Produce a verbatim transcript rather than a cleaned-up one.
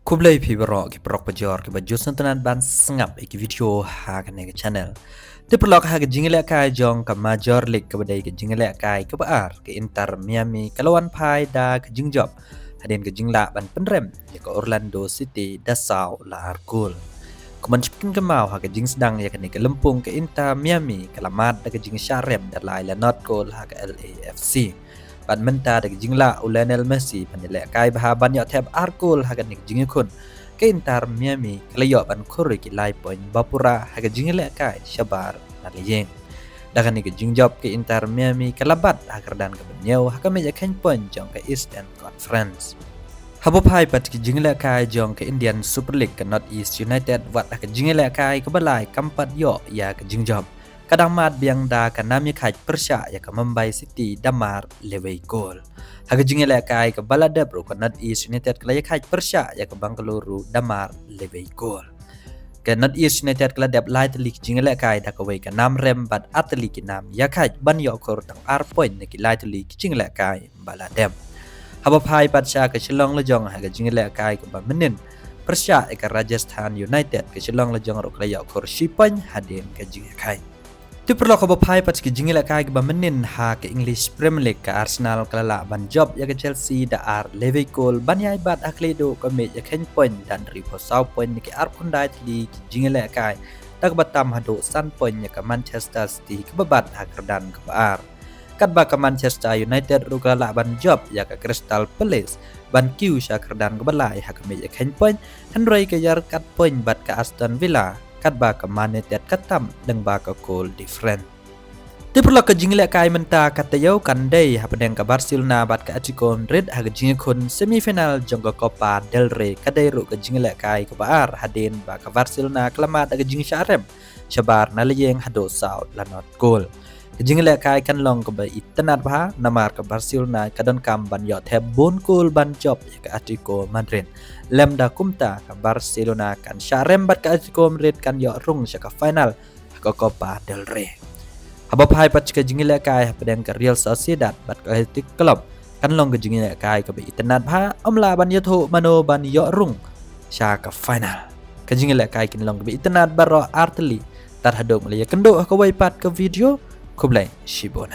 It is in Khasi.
Khublei phi baroh ki paralok bajor kiba ju sngewtynnat ban sngap ïa ki video ha kane ka channel. Te paralok, ha ka jingïalehkai jong ka Major League kaba dei ka jingïalehkai kaba ar, ka Inter Miami ka la wan phai da ka jingjop hadien ka jinglah ban pynrem ïa ka Orlando City da saw la ar kol. Kumba ngi shu pynkynmaw ha ka jingsdang ïa kane ka lympung, ka Inter Miami ka la mad da ka jingshah rem da lai la nod kol ha ka L A F C. Bad mynta da ka jinglah u Lionel Messi ban ïalehkai bha ban ïoh thep ar kol ha kane ka jingïakhun, ka Inter Miami ka la ïoh ban khur ïa ki lai point ba pura ha ka jingïalehkai shabar na la ïing. Da kane ka jingjop, ka Inter Miami ka la bat ha ka kyrdan kaba hynñiew ha ka mei ïakheiñ point jong ka Eastern Conference. Haba phai pat ki jingïalehkai jong ka Indian Super League, ka North East United wat ha ka jingïalehkai kaba lai kam pat ïoh ïa ka jingjop. Ka dang mad biang da ka nam ïakhait pyrshah ïa ka Mumbai City da mar lewei kol. Ha ka jingïalehkai kaba la dep ruh, ka North East United ka la ïakhait pyrshah ïa ka Bengaluru da mar lewei kol. Ka North East United ka la dep lai tylli ki jingïalehkai da kawei ka nam rem bad ar tylli ki nam ïakhait ban ïoh khur tang ar point na ki lai tylli ki jingïalehkai ba la dep. Haba phai pat sha ka Shillong Lajong, ha ka jingïalehkai kaba mynnin pyrshah ïa ka Rajasthan United, ka Shillong Lajong ruh ka la ïoh khur shi point hadien ka jingïakhait. Te paralok, haba phai pat sha ka jingïalehkai kaba mynnin ha ka English Premier League, ka Arsenal ka la lah ban jop ïa ka Chelsea da ar lewei kol ban ïai bat ha khlieh duh ka mei ïakheiñ point da hynriewphew saw point na ki arphew khyndai tylli ki jingïalehkai, da kaba tam haduh san point ïa ka Manchester City kaba bat ha ka kyrdan kaba ar. Katba ka Manchester United ruh ka la lah ban jop ïa ka Crystal Palace ban kiew sha ka kyrdan kaba lai ha ka mei ïakheiñ point, hynrei ka ïarkat point bad ka Aston Villa, katba ka Man United ka tam lyngba ka goal difference. Te paralok, ka jingïalehkai mynta ka taïew kan dei hapdeng ka Barcelona bad ka Atletico Madrid ha ka jingïakhun semi final jong ka Copa del Rey. Ka dei ruh ka jingïalehkai kaba ar hadien ba ka Barcelona ka la mad da ka jingshah rem shabar na la ïing haduh saw la nod kol. Ka jingïalehkai kan long kaba itynnad bha namar ka Barcelona ka donkam ban ïoh thep bun kol ban jop ïa ka Atletico Madrid. Lymda kumta, ka Barcelona kan shah rem bad ka Atletico Madrid kan ïoh rung sha ka final ha ka Copa del Rey. Haba phai pat sha ka jingïalehkai hapdeng ka Real Sociedad bad ka Athletic Club, kan long ka jingïalehkai kaba itynnad bha, ym lah ban ïathuh mano ban ïoh rung sha ka final. Ka jingïalehkai kin long kaba itynnad baroh ar tylli. Tad haduh ngi la ïakynduh ha kawei pat ka video, khublei shibun.